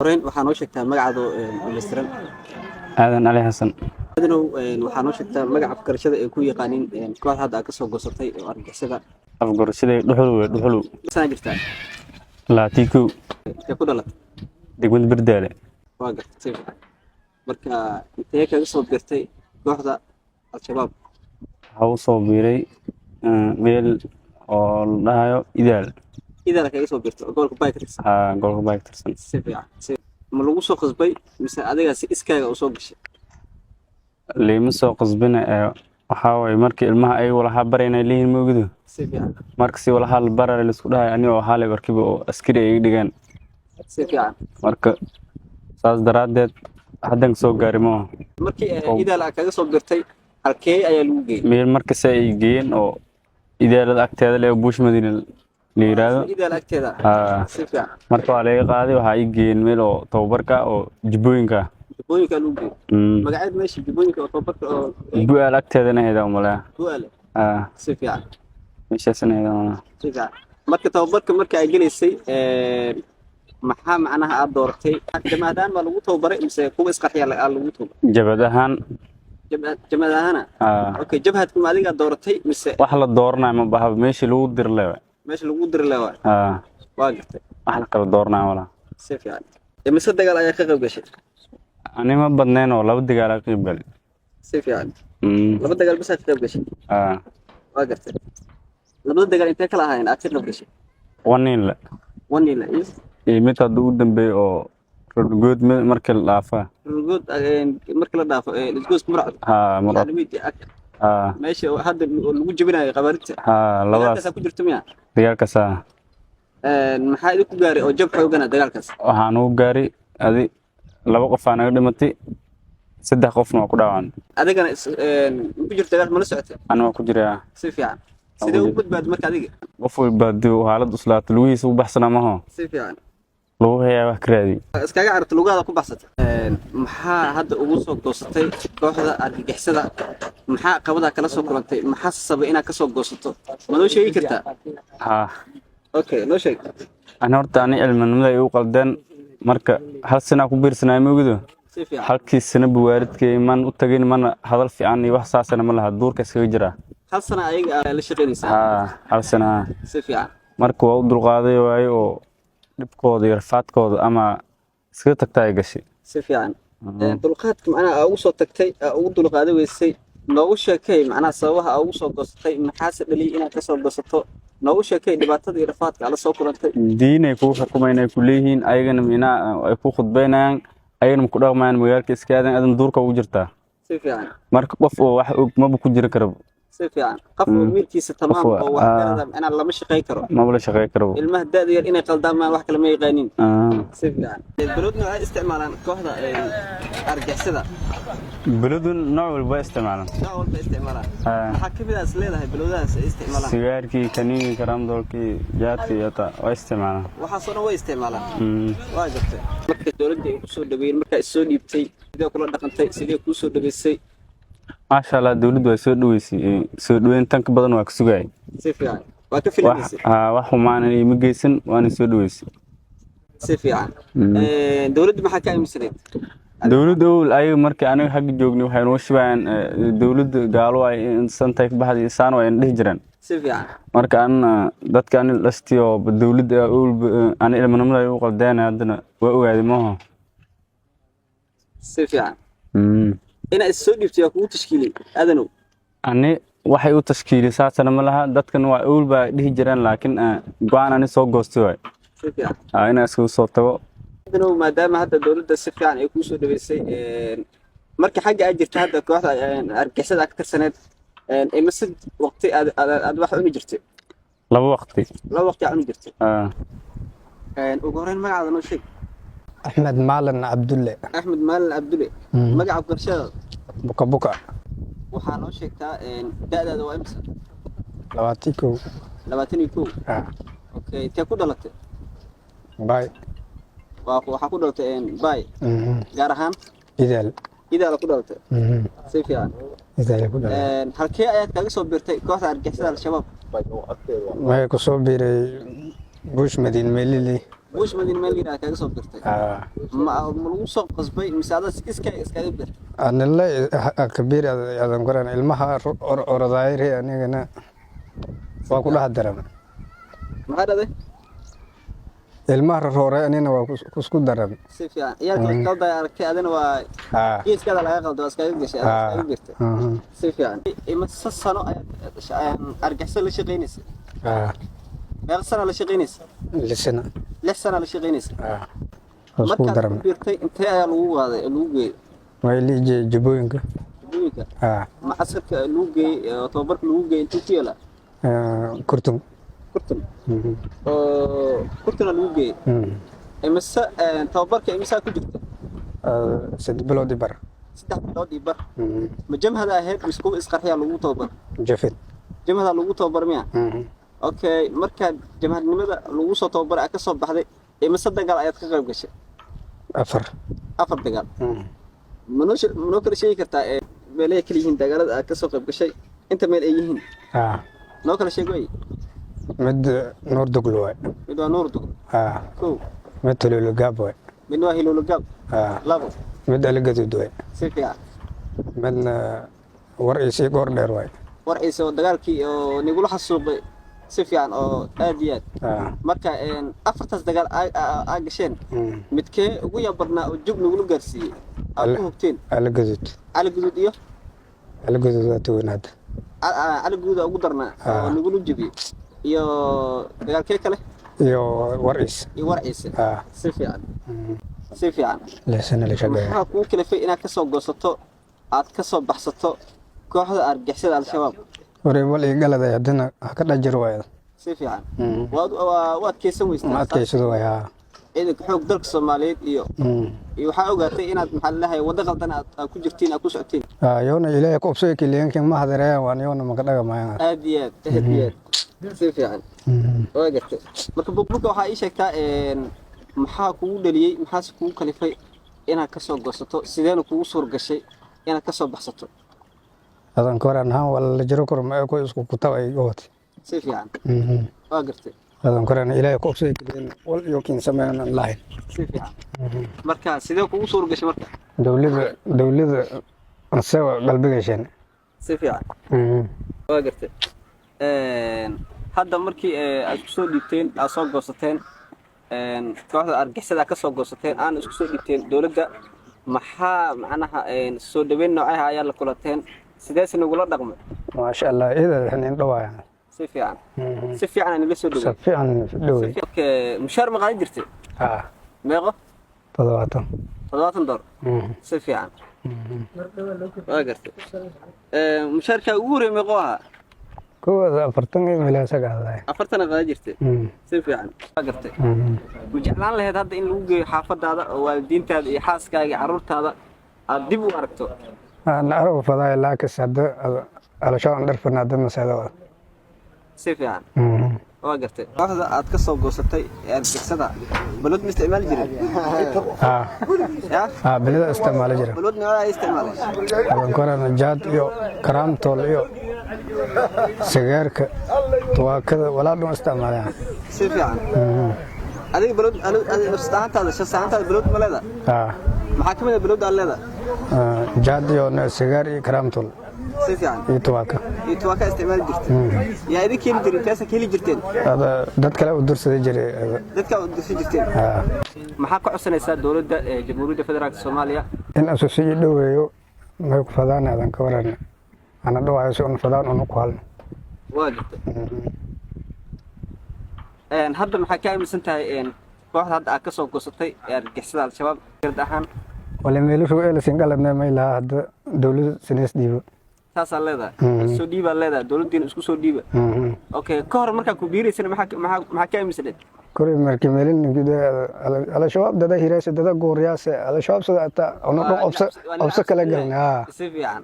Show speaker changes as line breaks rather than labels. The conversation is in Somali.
Horeyn waxaa noo sheegtaa magacaada dhammaystiran.
Aadan Ali Xasan.
Aadanow, waxaa noo sheegtaa magaca afgarashada ay ku yaqaaniin kooxda hadda aad kasoo goosatay oo argagixisada.
Afgarashaday Dhuxul wey, Dhuxul.
Sana jirtaa?
21.
Intee ku dhalatay?
Degmada Berdaale.
Waa gartay, si fiican. Marka intee kaga soo biirtay kooxda Al-Shabaab?
Waxaa u soo biiray meel oo la dhahayo Idaal.
Idaala kaga soo biirtay oo gobolka Baay ka tirsan?
Haa, gobolka Baay ka tirsan.
Si fiican. Ma lagu soo qasbay mise adigaa si iskaaga u soo gashay?
Liima soo qasbina ee waxaa waye markii ilmaha ayaga walahaa barayna leeyihiin moogido.
Si fiican.
Marka si walahaa la baraya laisku dhahayo, anigoo waxaa la barkiba oo askari ay iga dhigaan.
Si fiican.
Marka saas daraaddeed haddan soo gaari maaha.
Markii Idaal aad kaga soo biirtay, halkee ayaa lagu geeyey?
Meel markasta ay geeyeen oo Idaalada agteeda leh oo Buush Madiina la yiraahdo.
Idaal agteeda?
Haa.
Si fiican.
Marka waa laga qaaday, waxaa ii geeyeen meel oo tababarka oo Jubbooyinka ah.
Jubbooyinka lagu geeyey? Magaceed meesha Jubbooyinka oo tababarka oo?
Bu'aal agteedana ahayd aan umaleeyaa.
Bu'aale?
Haa.
Si fiican.
Meeshaasna ahayd aan umaleeyaa.
Si fiican. Marka tababarka marka ay gelaysay, maxaa macnaha aad dooratay? Jamaad ahaan baa lagu tababaray mise kuwa isqarxiya lagu tababaray?
Jabhad ahaan.
Jabhad ahaana?
Haa.
Okay, jabhadku ma adigaa dooratay mise?
Wax la dooranayo ma bahaba, meeshii lagu diri lewa.
Meesha lagu diri lewa.
Haa.
Waa gartay.
Wax la kala dooranayo malaha.
Si fiican. Mise dagaal ayaa ka qayb gashay?
Ani ma badnayn oo laba dagaal aa ka qayb galay.
Si fiican. Laba dagaal bas aad ka qayb gashay?
Haa.
Waa gartay. Labada dagaal intee kala ahaayeen aad ka qayb gashay?
Waniinle.
Waniinle iyo?
Iyo mid hadda ugu dambeeyay oo Rorgood markii la dhaafaa.
Rorgood markii la dhaafo, isgoyska Murcad?
Haa, Murcad.
Macallimiinta
Haa.
Meesha oo hadda oo lagu jebinayo qabaarinta?
Haa, labadaas.
Dagaalkaasaa ku jirto miya?
Dagaalkaas, haa.
Maxaa idinku gaaray oo jab xoogana dagaalkaas?
Waxaan ugu gaaray adi laba qof aa naga dhimatay, saddex qofna waa ku dhaawacmay.
Adigana ma ku jirto dagaalka, ma la socotay?
Ani waa ku jiraa.
Si fiican. Sidee u badbaadi marka adiga?
Qof walba haddii uu xaalad uslaato, lugihiisa u baxsanaa maho.
Si fiican.
Lagu hayaa wax ka raadi.
Iskaga cararta, lugahaada ku baxsatay. Maxaa hadda ugu soo goosatay kooxda argagixisada? Maxaa caqabadaa kala soo kulantay? Maxaa sababay inaad kasoo goosato? Ma noo sheegi kartaa?
Haa.
Okay, noo sheeg.
Ani horta ani cilminimada ay u qaldeen. Marka hal sanaa ku biirsanaa moogido.
Si fiican.
Halkii sanaba waalidkay man u tagin, mana hadal fiican iyo wax saasana ma laha, duurka iskaga jiraa.
Hal sana ayaga aa la shaqaynaysaa?
Haa, hal sana, haa.
Si fiican.
Marka waa u dulqaaday waaye oo dhibkooda iyo rafaadkooda ama iskaga tagtaa ay gashay.
Si fiican. Dulqaadka macnaha aa ugu soo tagtay, aa ugu dulqaaday weysay, noogu sheekay macnaha sababaha aa ugu soo goosatay. Maxaase dhaliyay inaad kasoo goosato? Noogu sheekay dhibaatada iyo rafaadka aa la soo kulantay.
Diinay kugu xukumayn ay ku leeyihiin, ayagana minaa ay ku khudbaynayaan, ayagana ma ku dhaqmayaan. Magaalka iska aadan, adan duurka ugu jirtaa.
Si fiican.
Marka qof oo wax og maba ku jiri karaba.
Si fiican. Qof oo miirkiisa tamaam
Qof
oo wax garada macnaha lama shaqay karo.
Maba la shaqey karaba.
Ilmaha da'da yar inay qaldaamaan wax kale ma yaqaaniin. Si fiican. Balwad noocay isticmaalaan kooxda argagixisada?
Beladun nooc walba waa isticmaalaan.
Nooc walba isticmaalaan? Maxaa ka mid ah is leedahay balwadahaas ay isticmaalaan?
Sigaarkii, kaniinii, karamdoolkii, jaadkii iyo taa waa isticmaalaan.
Waxaasoo dhan way isticmaalaan. Waa gartay. Marka dowladda ay kusoo dhaweeyeen, markaa is soo dhiibtay, sidee kula dhaqantay? Sidee kuu soo dhaweysay?
Maasha Allah, dowladdu waa soo dhaweysay. Soo dhaweyn tan ka badan waa ka sugayay.
Si fiican, waa ka
wax
filanaysay.
Haa, wax xumaana ima geysan, waana soo dhaweysay.
Si fiican. Dowladda maxaa ka aaminsanayd?
Dowladda owl ayaga markii aniga xagga joognay waxay noo shubayaan dowladda gaalo ay santay ka baxday saan waa dhihi jireen.
Si fiican.
Marka anna dadka ani dhashtay oo dowladda owl ani ilmanimada ay u qaldeen, haddana waa ogaaday maaha.
Si fiican. Inaad is soo dhiibtay waa kugu tashkiilay, Aadanow?
Ani waxay u tashkiilay saasana ma laha. Dadkan waa owl baa dhihi jireen, laakiin go-aan ani soo goostay waay.
Si fiican.
Inaan iskaga soo tago.
Aadanow, maadaama hadda dowladda si fiican ay kuu soo dhaweysay, marka xagga aad jirta hadda kooxda argagixisada aad ka tirsaneed, imise waqti aad wax cuni jirtay?
Laba waqti.
Laba waqti aad cuni jirtay?
Ah.
Ugu horreyn magacaada noo sheeg.
Axmed Maalin Cabdulle.
Axmed Maalin Cabdulle. Magaca garashada?
Buka Buka.
Waxaa noo sheegtaa da'daada waa imisa?
21.
21?
Ah.
Okay, intee ku dhalatay?
Bay.
Waa waxaa ku dhalatay Bay? Gaar ahaan?
Idaal.
Idaala ku dhalatay? Si fiican.
Idaal ku dhalatay.
Halkee ayaad kaga soo biirtay kooxda argagixisada Al-Shabaab?
Waxay ku soo biiray Bush Madiin Melili.
Buush Madiina meel yidhaha kaga soo birtay?
Ah.
Ma lagu soo qasbay mise adaa iska iskaga birtay?
Anila kabiir adan koran ilmaha oradaayri, anigana waa ku dhex daran.
Maxaa dhahday?
Ilmaha rorooray, anina waa kusku daran.
Si fiican. Ciyaalka la qalday aragtay, adina waa geeskaada laga qalday, waa iskaga gashay, adaa iskaga birtay. Si fiican. Imise sano ayaad argixisada la shaqaynaysay? Meeqa sana la shaqaynaysay?
6 sano.
6 sana la shaqaynaysay?
Waa isku
Markaad ku
daran.
biirtay, intee ayaa lagu qaaday oo lagu geeyey?
Waa liije Jubbooyinka.
Jubbooyinka. Macaskarka lagu geeyey oo tababarka lagu geeyey intuu ku yeelaa?
Kurtun.
Kurtun. Oo Kurtuna lagu geeyey. Imise tababarka imisaa ku jirta?
3 bilood i bar.
3 bilood iyo bar. Ma jamhada ahayd mise kuwa isqarxiyaa lagu tababar?
Jafid.
Jamhada lagu tababar miya? Okay, markaa jamhadnimada lagu soo tababaray aad ka soo baxday, imise dagaal ayaad ka qayb gashay?
4.
4 dagaal. Manoo kala sheegi kartaa ee meelahay kala yihiin dagaalada aad ka soo qayb gashay, inta meel ay yihiin? Noo kala sheeg way.
Mid Nuur Duglo waay.
Mid waa Nuur Duglo. Kow.
Mid Tululo Gaab waay.
Midna waa Hiloolo Gaab. Labo.
Mid Aligaduud waay.
Si fiican.
Midna War Isii Goor Dheer waay.
War Ciise oo dagaalkii oo nigula xasuuqay, si fiican oo aad iyo aad. Marka afartaas dagaal aa gasheen, midkee ugu yaab badnaa oo jug nagula gaarsiiyey aad ku hogteen?
Aligaduud.
Cali Guduud iyo?
Aligaduud waa tuwan hadda.
Cali Guduud aa ugu darnaa oo nagula jebiyey, iyo dagaalkee kale?
Iyo War Ciise.
Iyo War Ciise. Si fiican, si fiican.
6 sano la shaqeeya.
Maxaa kugu kalifay inaad ka soo goosato, aad ka soo baxsato kooxda argixisada Al-Shabaab?
Hore wal ii galaday, haddana ha ka dhajir waay.
Si fiican. Waad u adkeysan
Ma
weystaa?
adkaysado waay, haa.
Ciidanka xoog dalka Soomaaliyeed iyo waxaa ogaatay inaad, maxaa lalahay, waddo qaldan aad ku jirtiin, aad ku socotiin.
Yoona Ilaahay ku obsay kiliyankin ma hadareeyaan waan yoona maka dhagamaayaan.
Aad iyo aad, aad iyo aad, si fiican. Waa gartay. Marka Bukbuka, waxaa ii sheegtaa maxaa kugu dhaliyey, maxaase kugu kalifay inaad ka soo goosato, sideena kugu suur gashay inaad ka soo baxsato?
Adan koran ahaan waa la jiro kor ma ku isku kutaw ay goot.
Si fiican. Waa gartay.
Adan koran Ilaahay ku obsay kiliyan wal iyo kin sameeyaan aan lahayn.
Si fiican. Marka sidee kugu suur gashay marka?
Dowladda ansaga qalbigeyshan.
Si fiican. Waa gartay. Hadda markii aad isku soo dhiibteen, aad soo goosateen kooxda argixisada, aad ka soo goosateen, aana isku soo dhiibteen dowladda, maxaa macnaha soo dhaweyn noocaha ayaa la kulanteen, sideese nagula dhaqmay?
Maasha Allah, ida waxaan dhawaaya.
Si fiican, si fiican aan ila soo
Si
dhaweyn.
fiican dhawey.
Okay, mushaar ma qaadan jirtay?
Ha.
Meeqo?
70.
$70. Si fiican. Waa gartay. Mushaarkaa ugu horreeyay meeqo ahaa?
Kuwaas 40 iyo meelaha saga.
40 qaadan jirtay. Si fiican. Waa gartay. Ma jeclaan lahayd hadda in lagu geeyo xaafadaada oo waalidiintaada iyo xaaskaaga iyo carruurtaada aad dib u aragto?
Aan arag fadaa, laakiin hadda alashaan dharfana hadda masada.
Si fiican. Waa gartay. Kooxda aad ka soo goosatay ee argixisada, balwad ma isticmaali jirin?
Ha.
Ya?
Ha, bilada isticmaali jira.
Balwad noocee ay isticmaaleen?
Adan korana jaad iyo karaamtool iyo sigaarka, tuwaakada, walaa dhan isticmaalayaan.
Si fiican. Adiga balwad, adiga nafs ahaantaada, shakhsi ahaantaada, balwad ma leedahay?
Ha.
Maxaa ka mid ah balwad aad leedahay?
Jaad iyo sigaar iyo karaamtool.
Si fiican.
Iyo tuwaaka.
Iyo tuwaaka isticmaali jirtay. Yaa idin keeni jiray? Inteesa ka heli jirteen?
Dad kale u dursaday jiray.
Dadka u dirsan jirteen. Maxaa ka codsanaysaa dowladda ee Jamhuuriyadda Federaalka Soomaaliya?
In asu sii dhoweeyo may ku fadaan, adan ka waran ana dhawaayo si un fadaan unu ku halno.
Waa jirta. Hadda maxaa ka aaminsan tahay kooxda hadda aad ka soo goosatay ee argagixisada Al-Shabaab, fikrad ahaan?
Wala meelushu eelasin galadna may lahaa hadda dowladda sinees dhiibo.
Saasaa leedahay? Soo dhiibaa leedahay, dowladdiina isku soo dhiiba. Okay, ka hor markaa ku biiraysana maxaa ka aaminsaneed?
Kori markii meelin Al-Shabaab dada hiraase, dada gooryaase, Al-Shabaab sida ata ono dhan obsa kala galna.
Si fiican.